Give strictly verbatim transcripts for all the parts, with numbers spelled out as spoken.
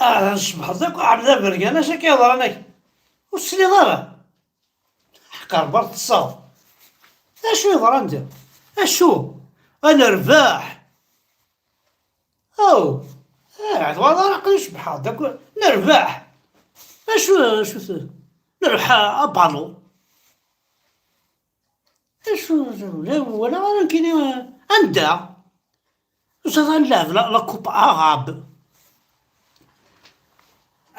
Ah, tcebḥeḍ akk a Ɛebd Abergan, acu akka yeḍran akk? Ur tesliḍ ara? Ḥqer ber teṣṣaḍ. Acu yeḍran da? Acu? A nerbeḥ! Aw! Ah, twalaḍ ara aql-i cebḥeɣ-d akk. Nerbeḥ! Acu, acu t-, nerbeḥ a, abalu. Acu, la walaɣ ara nekkini, anda? Usaḍ ad nleɛb la, la Coupe Arabe.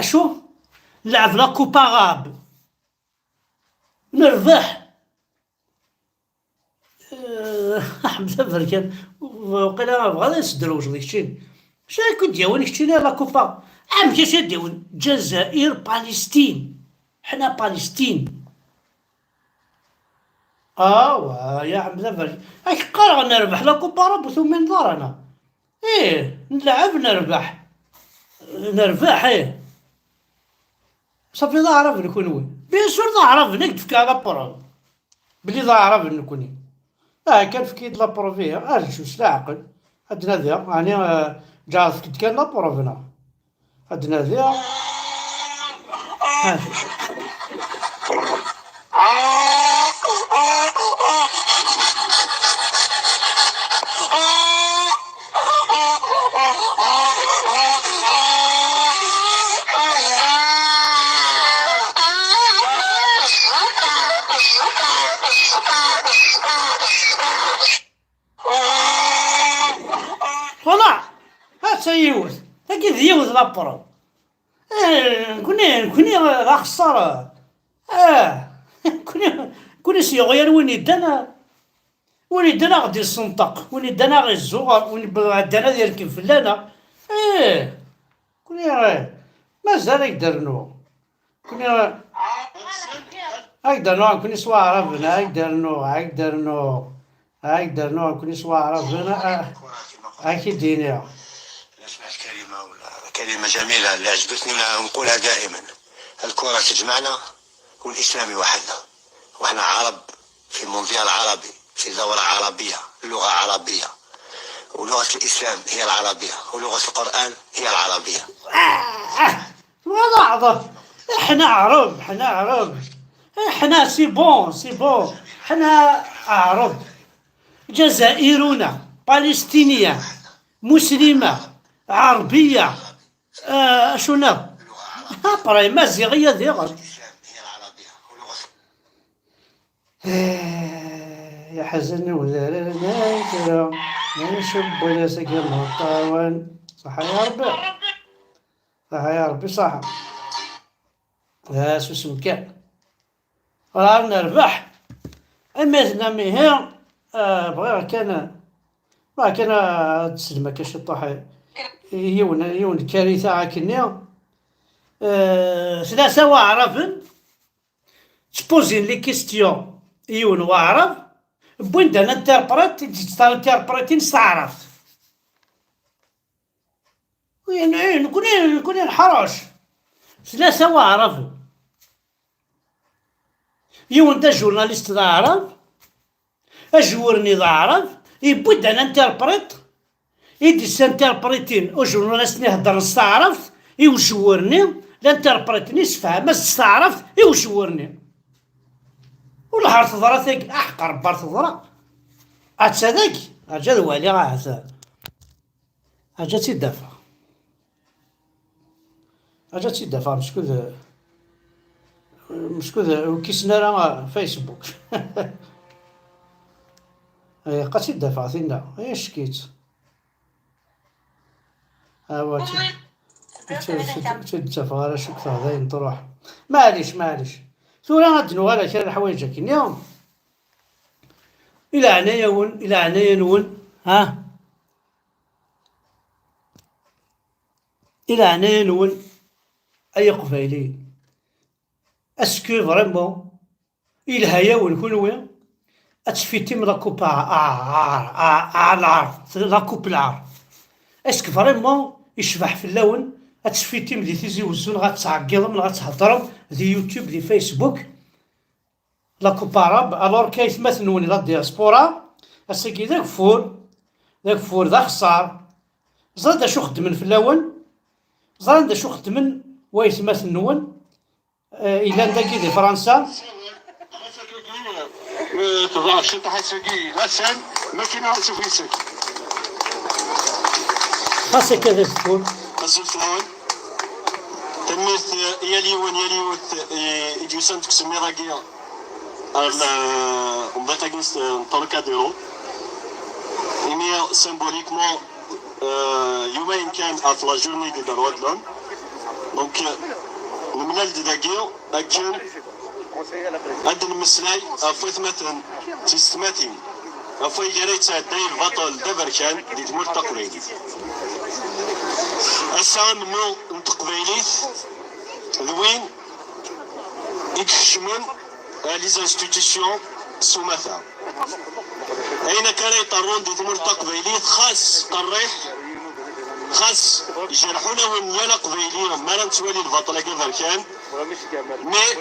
Acu? Nleɛb la Coupe Arabe. Nerbeḥ. Eh, Ḥmed Aberkan, waqila bɣa ad as-drewjeḍ i keččini. Acu ara k-id-yawin keččini a la Coupe? Amek acu ara d-yawin? Ǧazair, Palestine. Ḥna Palestine. Awa, ya Ḥmed Aberkan. Ad k-qqareɣ nerbeḥ la Coupe Arabe ur tumineḍ ara, neɣ? Ih, nleɛɛeb nerbeḥ. Nerbeḥ, ih. Safi d aɛraben kunwi. Bien sûr d aɛraben, ad k-d-fkeɣ la preuve belli d aɛraben nekni. Aha kan efk-iyi-d la preuve, ihi, arǧu s leɛqel. Ad d-nadiɣ, ɛni, eh, ǧeɛlet-d kan la preuve, neɣ? Ad d-nadiɣ. Ah. Voilà! Ha-tt-a yiwet. Tagi d yiwet la preuve. Eh, nekni, nekni d axeṣṣar. Ah, nekni, nekni s yeɣyal win yeddan, win yeddan a ɣ-d-isenṭeq, win yeddan a ɣ-izzuɣer, win yeddan ad yerkeb fell-aneɣ. Eh, nekni, eh, mazal ad k-d-rnuɣ. Nekni, ad k-d-rnuɣ, nekni s waɛraben, ad k-d-rnuɣ, ad k-d-rnuɣ, ad k-d-rnuɣ, nekni s waɛraben, ah, ad k-id-iniɣ. أنا سمعت كلمة ولا كلمة جميلة اللي عجبتني وأنا نقولها دائما: الكرة تجمعنا والإسلام يوحدنا، وإحنا عرب في مونديال عربي، في دورة عربية، لغة عربية، ولغة الإسلام هي العربية، ولغة القرآن هي العربية. آه، آه، ولا عرب. إحنا عرب، إحنا عرب. إحنا c'est bon، c'est bon. إحنا عرب. جزائرنا، Palestiniens، مسلمة، عربية، آه، شنو؟ Après, Maziɣ i ad iɣer. Eh, yeḥzen udrar n kra, ma icewwel-as agi lmeṭṭawen. Ṣaḥa ya Rebbi. Ṣaḥa ya Rebbi, ṣaḥa. Ah, susem kan. Ur nerbeḥ. Ama tennam ihi, ah, bɣiɣ kan, bɣiɣ kan ad teslem akka ciṭuḥ i yiwen, yiwen n karita akkenni. Ah, tlata waɛraben ttpuzin les questions i yiwen waɛrab, wwin-d un interprète i d-yetterinterprétin s taɛrabt. Wi-, ne-, nekni, nekni neḥṛec. Tlata waɛraben. Yiwen d ajournaliste d aɛrab, ajewwer-nni d aɛrab, yewwi-d un interprète i d-yessinterprétin ajournaliste-nni heddren s taɛrabt i ujewwer-nni, l'interprète-nni yessefhem-as s taɛrabt i ujewwer-nni. Wellah ar teḍra tagi, aḥeqq Rebbi ar teḍra. Atta dagi, aǧa ad waliɣ ahat. Aǧa ad tt-id-afeɣ. Aǧa ad tt-id-afeɣ, meckud, meckud ur kisen ara Facebook. Ilaq ad tt-id-afeɣ tinna, ay acek-itt. Awa, tt-, tt-, tt-, tt-id-ttafeɣ ara cukkeɣ dayen truḥ. Maɛlic, maɛlic. Tura ad d-nuɣal ar kra n leḥwayeǧ akkenni. I leɛnaya-wen, i leɛnaya-nwen, ha? I leɛnaya-nwen, ay Iqbayliyen. Est-ce que vraiment yelha-yawen kunwi ad tfitim la coupe à, à, à, à, à l'art, la coupe l'art? Est-ce que vraiment yecbeḥ fell-awen ad tfitim di Tizi Uzzu, neɣ ad tɛeggiḍem, neɣ ad theddrem di YouTube, di Facebook, la coupe arabe, alors que aytmaten-nwen la diaspora, ass-agi d ageffur, d ageffur, d axeṣṣar. Ẓer d acu xeddmen fell-awen. Ẓran d acu xeddmen waytmaten-nwen, eh, yellan dagi di Fransa. Eh, teḍɛef ciṭuḥ ass-agi, atan makina ad tufisek. Xas akka d ageffur. Azul fell-awen. Tanemmirt, eh, yal yiwen, yal yiwet, eh, i d-yusan deg usemmiḍ-agi ar, eh, temḍiqt-agi n Trocadéro. Imi symboliquement, eh, yumayen kan ɣef la journée des droits de l'homme. Donc, eh, nemlal-d dagi akken ad d-nemmeslay ɣef watmaten d tisetmatin, ɣef wayen ara yesɛedday lbaṭel d aberkan di tmurt taqbaylit. Ass-a, amennuɣ n teqbaylit d win i ikecmen, eh, les institutions s umata. Ayen akka ara yeṭṭerrun di tmurt taqbaylit, xas qerriḥ, xas jerḥ ulawen n yal aqbayli mi ara nettwali lbaṭel-agi aberkan, mais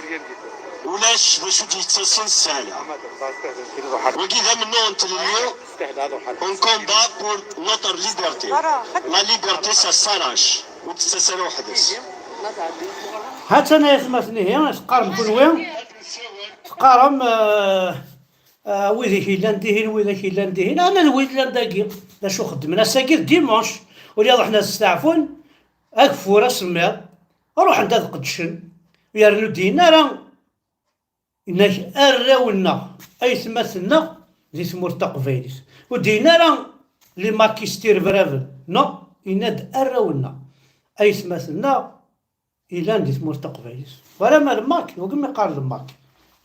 ulac d acu d-yettasen ssala. Wagi d amennuɣ n tlelli, un combat pour notre liberté. La liberté, ça s'arrache, ur d-tettas ara weḥd-s. Ha-tt-an ay atmaten, ihi teqqarem kunwi, teqqarem, eh, eh, widak yellan dihin, widak yellan dihin, ama d wid yellan dagi, d acu xeddmen ass-agi d dimanche, ula ruḥen ad steɛfun, ageffur asemmiḍ, ruḥen-d ad qeddcen, yernu d-yenna ara, yenna-k arraw-nneɣ, aytmaten-nneɣ di tmurt taqbaylit, ur d-yenna ara les maquistes irebraben, non, yenna-d arraw-nneɣ, aytmaten-nneɣ ilan di tmurt taqbaylit. Wala ma le maquis, wagi mi qqar le maquis.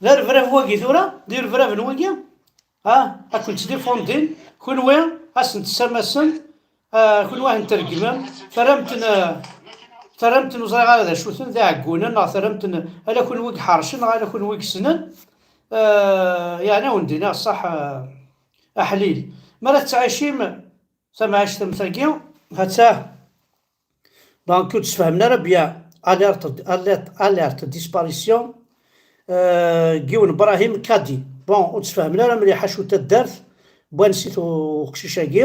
D arebrab wagi tura, d irebraben wagi, ah, ad ken-ttdifundin, kunwi, ad sen-tessamasem, ah, kunwi ad ten-tregmem, terram-ten, ah, terram-ten ur ẓriɣ ara d acu-ten, d iɛeggunen, neɣ terram-ten ala kunwi i iḥercen, neɣ ala kunwi i yessnen, ah, yeɛni ad wen-d-iniɣ ṣṣeḥ, ah, aḥlil. Mi ara tettɛicim tamɛict am tagi, ha-tt-ah, donc ur d-sfehmen ara bien alerte, alerte, alerte disparition, euh, n yiwen Brahim Kadi. Bon, ur d-sfehmen ara mliḥ acu taddart n wansi-t uqcic-agi.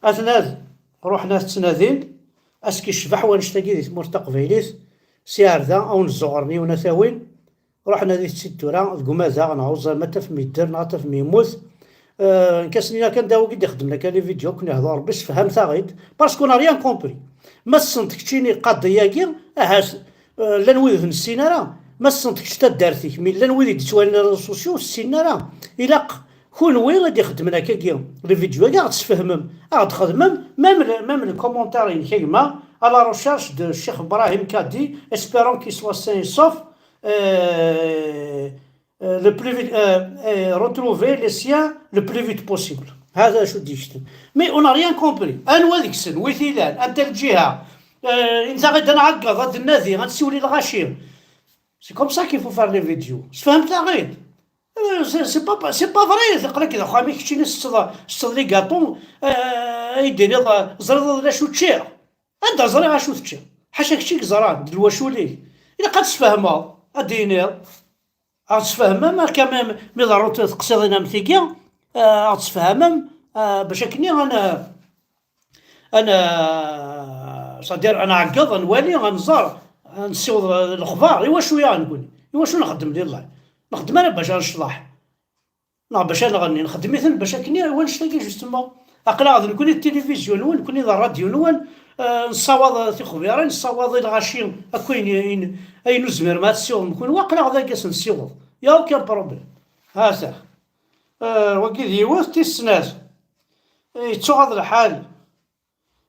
Atnad ruḥen ad ttnadin, aski yecbeḥ wanect-agi di tmurt taqbaylit, si ar da, a wen-zzuɣren yiwen ad t-awin. Ruḥen ad itettit tura deg umadaɣ, neɣ uẓam ad tafem yedder, neɣ ad tafem yemmut. Euh, nkasen-ina kan d awagi d-ixedmen akka les vidéos, ken ihḍu Rebbi, sefhamet-aɣ-id, parce qu'on a rien compris. Ma tessneḍ keččini qadi-agi, ahat, euh, llan wid ur nessin ara, ma tessneḍ kečč taddart-ik, mi llan wid i d-yettwalin les réseaux sociaux ur ssinen ara. Ilaq kunwi ad ixedmen akkagi les vidéos-agi, ad ɣ-d-tesfehmem, ad ɣ-d-xedmem, même le, même le commentaire-inek a gma, à la recherche de Cheikh Brahim Kadi, espérant qu'il soit sain et sauf, euh, euh, le plus vite, euh, euh, retrouver les siens le plus vite possible. هذا شو ديشتن. Mais on a rien compris. Anwa deg-sen, wi t-ilan, anta lǧiha, euh, inta ɣid ad nɛeggeḍ, ad d-nnadi, ad nsiwel i lɣaci. C'est comme ça qu'il faut faire les vidéos. Sfehmet-aɣ-id. Euh, c'est, c'est pas, c'est pas vrai. Aql-ak d axxam-ik keččini, setteḍ, setteḍ les gâteaux, euh, ay d-tiniḍ, euh, ẓriḍ d acu ččiɣ. Anda ẓriɣ acu teččiḍ? Ḥaca kečč i yeẓran d lwacul-ik. Ilaq ad tesfehmeḍ, ad d-tiniḍ. Ad ɣ-tesfehmem, akka mi, mi ḍerrunt teqsiḍin am tigi, eh, ad ɣ-tesfehmem, eh, bac akken ad n-, ad n-, c'est-à-dire ad nɛeggeḍ, ad nwali, ad nẓer, ad nessiweḍ lexbar. Iwacu yaɣ nekkni? Iwacu nxeddem di llay? Nxeddem ara bac ad necḍeḥ. Neɣ bac ad nɣenni, nxeddem-iten bac akken i wanect-agi, justement. Aql-aɣ d nekkni d tilivizyu-nwen, nekkni d rradyu-nwen, eh, nessawaḍ tixbirin, nessawaḍ i lɣaci akk ayen, ayen, ayen ur zmiren ad tessiwḍem kunwi, aql-aɣ dagi ad s-nessiweḍ. Y a aucun problème. Ha-t-a. Eh, wagi d yiwet, tis snat. Eh, yettuɣaḍ lḥal.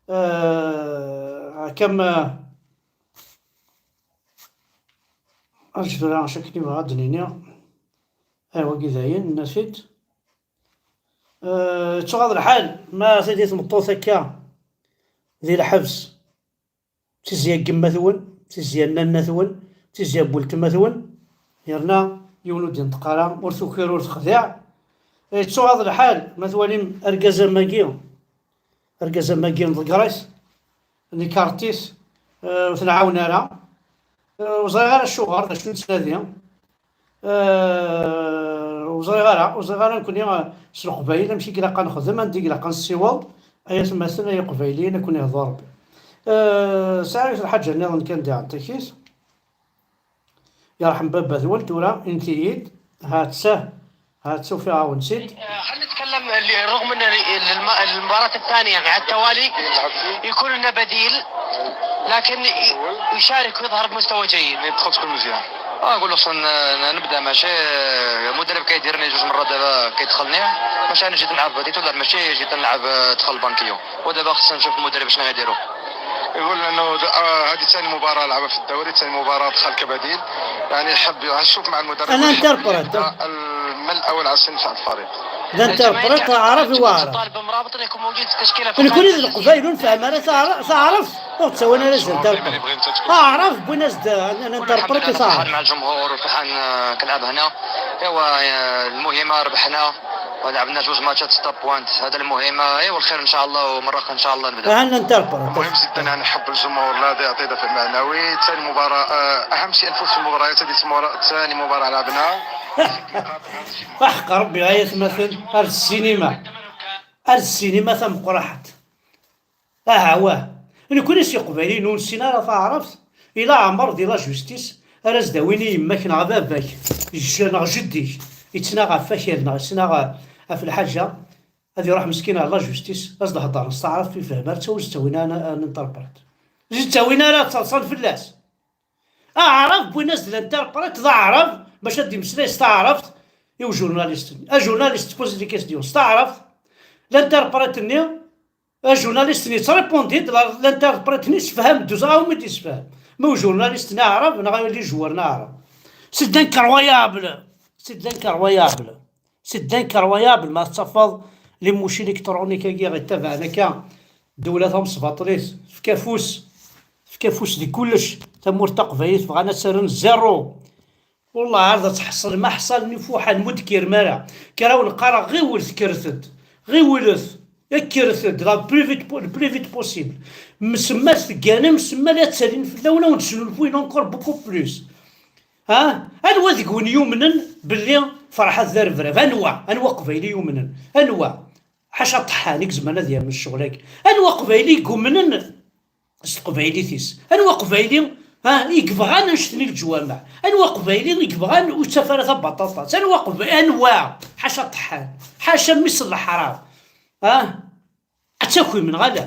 Eh, akka ma, eh, ajdura, acu akken i bɣiɣ ad d-nini. Eh, wagi dayen, nenna-t-id. Eh, yettuɣaḍ lḥal, ma tagi tmeṭṭut akka di lḥebs, tizya n yemma-twen, tizya n nanna-twen, tizya n weltma-twen, yerna yiwen ur d-yenṭeq ara, ur tukir, ur texdiɛ. Eh, yettuɣaḍ lḥal, ma twalim argaz am wagi, argaz am wagi nḍegger-it, nekkerṭ-it, eh, ur t-nɛawen ara. Eh, ur ẓriɣ ara acuɣer, d acu nettnadi. Eh, ur ẓriɣ ara, ur ẓriɣ ara nekkni, eh, s Leqbayel amek i ilaq ad nexdem, anda i ilaq ad nessiweḍ, ay atmaten, ay Iqbayliyen, ad ken-ihḍu Rebbi. Eh, sɛiɣ lḥaǧa nniḍen kan diɣen takit. Yerḥem baba-twen tura, inti-yi-d. Ha-tt-a, ha-tt-a ufiɣ-awen-tt-id. خلينا نتكلم اللي رغم ان الم- المباراة الثانية على التوالي يكون لنا بديل، لكن ي- يشارك ويظهر بمستوى جيد. تدخل تكون مزيان. آه، نقول له خصنا نبدا ماشي المدرب كيديرني جوج مرات دابا كيدخلني. ماشي انا جيت نلعب بديت ولا ماشي جيت نلعب دخل البانكيو. ودابا خصنا نشوف المدرب شنو غيديرو. يقول انه د- آه، هذه ثاني مباراه لعبها في الدوري، ثاني مباراه دخل كبديل. يعني يحب يشوف مع المدرب، انا ويحب انتربريت. يبدأ ال- من الاول على السن تاع الفريق. اذا انتربريت، عرف وعرف. طالب مرابط انه يكون موجود في التشكيله في القبائل نفهم انا تعرف، تعرف. وقت وانا لازم انتربريت. اعرف بوين از انا انتربريت، تعرف. مع الجمهور وفرحان، آه، كنلعب هنا. ايوا، آه، المهمه ربحنا. ولعبنا جوج ماتشات ستة بوانت، هذا المهم. ايوا الخير ان شاء الله، ومرة ان شاء الله نبدا. انا انتربريت. المهم جدا، يعني، حب الجمهور لا يعطي دافع معنوي. ثاني مباراة، آه، اهم شيء نفوز في المباريات هذه. ثاني مباراة، ثاني مباراة لعبنا. احق ربي، غاية مثل هذا السينما، هذا السينما تمقرحت. Aha, wah. Nekkni s iqbayliyen ur nessin ara taɛrabt, ila ɛmer di la justice ara s-d-awin i yemma-k neɣ baba-k, jja neɣ jeddi-k, yettnaɣ ɣef wakal neɣ yettnaɣ ɣef lḥaǧa, ad iruḥ meskin ar la justice, ad s-d-heddren s taɛrabt, ur ifehhem ara, ttawin ara, ara n-interprète. Ur ttawin ara, ttaḍsan fell-as. Aɛrab, wwin-as-d l'interprète d aɛrab bac ad d-imeslay s taɛrabt i ujurnalist-nni. Ajurnalist tpoze des questions s taɛrabt, l'interprète-nni, ajurnalist-nni yettrépond-d, l'interprète-nni yessefham-d, ur ẓriɣ umi d-yessefham. Ma ujurnalist-nni aɛrab neɣ les joueurs-nni aɛrab. C'est incroyable! C'est incroyable! C'est incroyable ma tettafeḍ les mouches électroniques-agi i ɣ-ittabaɛen akka, ddewla tamesbaṭlit, tefka afus, tefka afus di kullec, tamurt taqbaylit bɣan ad tt-rren zéro. Wellah ar d ad tḥeṣlem aḥṣal n ifuḥan, ur d-kkirem ara. Kra wen-qqareɣ, ɣiwlet kkret-d, ɣiwlet, kkret-d la plus vite po-, le plus vite possible. Msemma tegganem, msemma la ttalin fell-awen, ad wen-d-snulfuyen encore beaucoup plus. Ha? Anwa deg-wen yumnen belli Ferḥat d arebrab? Anwa? Anwa aqbayli yumnen? Anwa? Ḥaca ṭṭeḥḥan i izemren ad yernu ccɣel-agi. Anwa aqbayli i yumnen s teqbaylit-is? Anwa aqbayli, ha, i yebɣan annect-nni leǧwameɛ? Anwa aqbayli i yebɣan ur yettaf ara tabaṭaṭat? Anwa aqba-, anwa? Ḥaca ṭṭeḥḥan, ḥaca mmi-s n leḥram. Ha? Ad takim neɣ ala?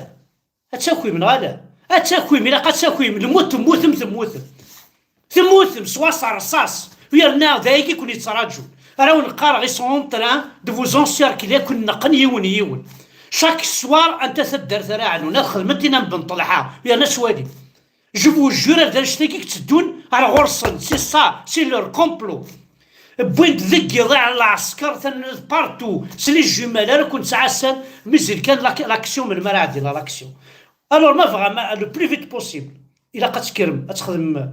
Ad takim neɣ ala? Ad takim, ilaq ad takim. Lmut temmutem, temmutem. Temmutem s waṣṣar rṣaṣ. U yerna d ayagi i ken-yettraǧun. Ara wen-qqareɣ, ils sont en train de vous encercler, ad ken-neqqen yiwen yiwen. Chaque soir, anta taddart ara ɛnun? Ad xedmen tin am Ben Ṭelḥa, u yerna s walim. Je vous jure, ar d annect-agi i yetteddun ar ɣur-sen. C'est ça, c'est leur complot. Wwin-d deg yiḍ ar lɛesker, atan partout, s les jumelles ara ken-ttɛassan, mazal kan lak-, l'action, melmi ara ɛeddin à l'action. Alors, ma bɣa ma, le plus vite possible, ilaq ad tekkrem, ad txedmem,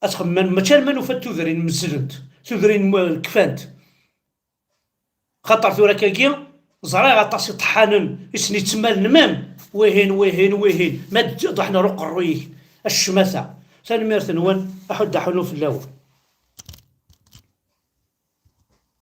ad txedmem, mačči arma nufa-d tudrin mezzlent, tudrin m-, kfant. Xaṭer tura akkagi, ẓriɣ aṭas iṭeḥḥanen i sen-yettmalen même, wihin, wihin, wihin, ma d-, ḍeḥnen ar uqerruy-ik, a ccmata. Tanemmirt-nwen, aḥuddu aḥunnu fell-awen.